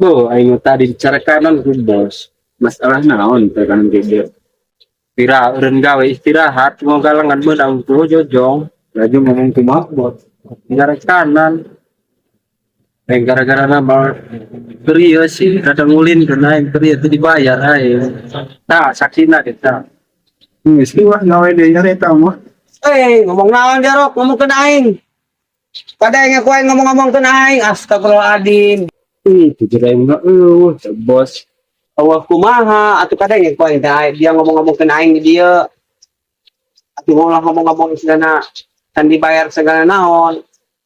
Bu, aing tadi dicarekanan ku bos. Masalah naon tekanan gitu? Pira eureun gawe istirahat, mau galangan meunang tuh jojong. Laju ngomong kumaha, bos? Dicarekanan. Eh, gara-gara nama serius sih, rada ngulin kena aing serius itu dibayar aing. Tah, saksina kita. Geus wah gawe deui eta mah. Eh, ngomong naon dia, Rok? Ngomong ke aing. Kada yang aku aing ngomong-ngomong ke aing. Astagfirullahaladzim. Ih, jujur aing mah eueuh, bos. Allah kumaha atuh kada yang aku aing teh dia ngomong-ngomong ke aing di dia. Atuh ngomong-ngomong segala kan dibayar segala naon.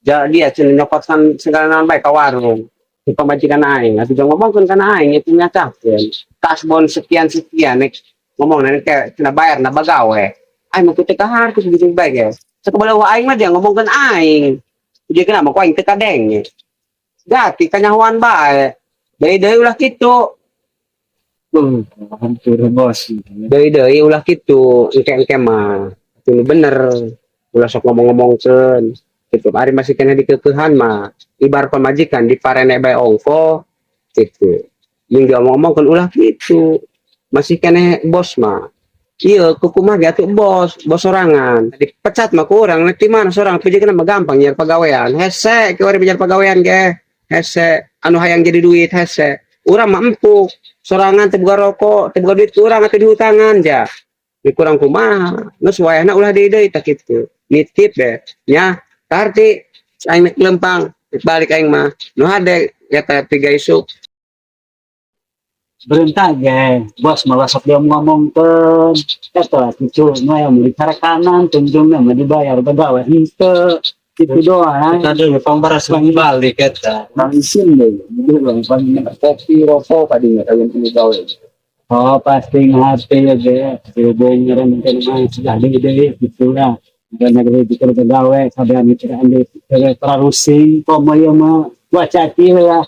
Jadi dia cenah nyokot kan segala naon bae ka warung. Di pamajikan aing. Atuh jangan ngomongkeun kana aing itu nyatakeun. Kasbon sekian sekian nek ngomong nanti kayak cenah bayar na bagawe. Aing mah teu kaharti gitu bae ge. Sakabala aing mah dia ngomongkeun aing. Dia kenapa ku aing teu kadenge. Gati kanyahoan bae. Deui-deui ulah kitu. Hampir, bos. Deui-deui ulah kitu. Engke-engke mah. Itu bener. Ulah sok ngomong-ngomongkeun. Gitu. Ari masih kena dikekeuhan mah. Ibarat pamajikan di parene bae ongko gitu. Jeung diomong-omongkeun ulah kitu. Masih kena bos mah. Iya, kuku mah ge atuh bos, bos sorangan. Dipecat mah kurang, nanti mana sorang pijekeun mah gampang nyiar pagawean. Hese, kiwari nyiar pagawean ge. Hese, anu hayang jadi duit hese. Urang mah empuk, sorangan teu boga rokok, teu boga duit ku urang atuh dihutangan ja. Di kurang kumaha, geus wayahna ulah deui deui tah kitu. Nitip deh, nya. Karti aing nek lempang, balik aing mah. Nu hade eta tiga isuk. Berentah ge, bos malah sok dia ngomong ke eta cucu mah yang beli kanan tunjungnya mah dibayar begawe henteu gitu doang. Kita dulu pangbaras balik eta. Bang isin deh, itu bang bang kopi rokok tadi nggak kalian punya gawe. Oh, pasti ngerti ya ge, hubung mungkin mah sudah deh gitu lah. Dan negeri pikir begawe sampai mikir andi terlalu sing komo ieu mah wacati lah.